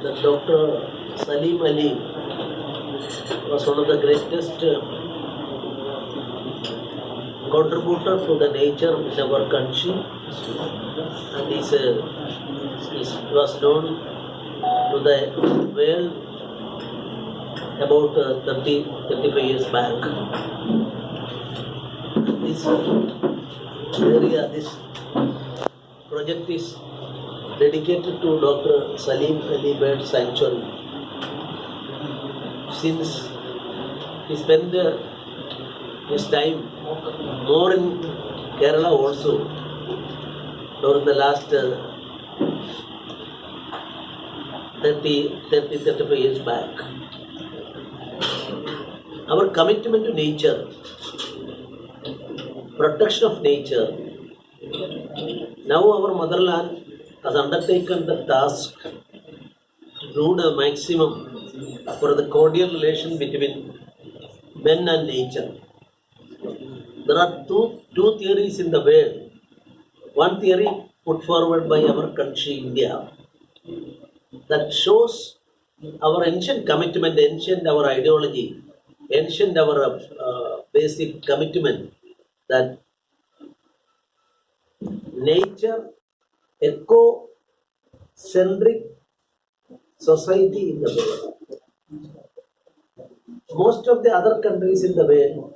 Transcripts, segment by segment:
that Dr. Salim Ali was one of the greatest contributor to the nature in our country, and he was known to the world about 30-35 years back. This area, this project is dedicated to Dr. Salim Ali Bird Sanctuary. Since he spent his time more in Kerala also during the last 30, 35 years back. Our commitment to nature, protection of nature, now our motherland has undertaken the task to do the maximum for the cordial relation between men and nature. There are two theories in the world. One theory put forward by our country, India, that shows our ancient commitment, ancient our ideology, ancient our basic commitment that nature, eco-centric society in the world. Most of the other countries in the world,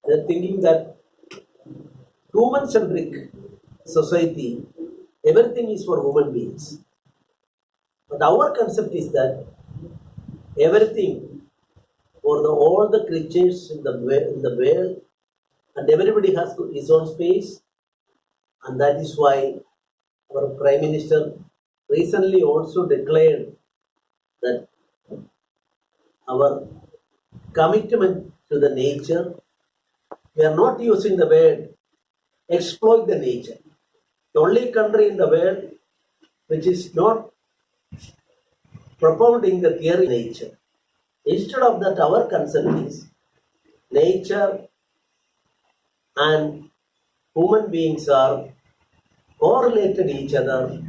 they're thinking that human-centric society, everything is for human beings. But our concept is that everything for all the creatures in the world, and everybody has his own space, and that is why our Prime Minister recently also declared that our commitment to the nature, we are not using the word exploit the nature. The only country in the world which is not propounding the theory of nature. Instead of that, our concept is nature and human beings are correlated each other,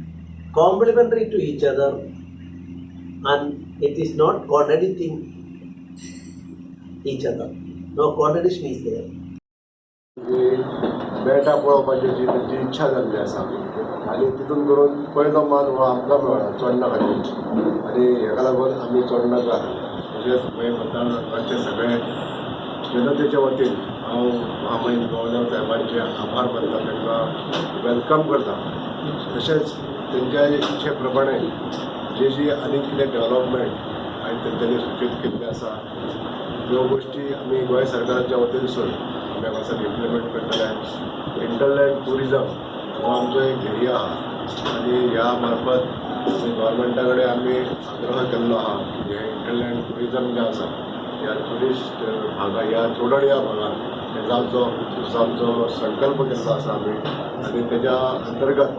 complementary to each other, and it is not contradicting each other. No contradiction is there. बेटां पळोवपाची जी तेंची इच्छा जाल्ली आसा आनी तितून करून पयलो मान हो आमकां मेळ्ळा चोडणा खातीर आनी हेका लागून आमी चोडणाकार तशेंच गोंय मतदारसंघाचे सगळे जनतेच्या वतीन हांव आमी गव्हर्नर साहेबांचे आभार मानता, तांकां welcome करता. तशेंच तेंच्या इच्छे प्रमाणे जे जी आनी कितें डेवलपमेंट आनी तेंच्यांनी सुचीत केल्लें आसा त्यो गोश्टी आमी गोंय सरकाराच्या वतीनसून आमी हांगासर इम्प्लिमेंट करतले. हिंटरलँड ट्युरिजम हो आमचो एक ध्येय आहा आनी ह्या मार्फत गव्हर्मेंटा कडेन आमी आग्रह केल्लो आहा की हें हिंटरलँड ट्युरिजम जें आसा ह्या ट्युरिस्ट भागा ह्या चोडण ह्या भागान जावचो असो आमचो संकल्प केल्लो आसा आमी आनी तेज्या अंतर्गत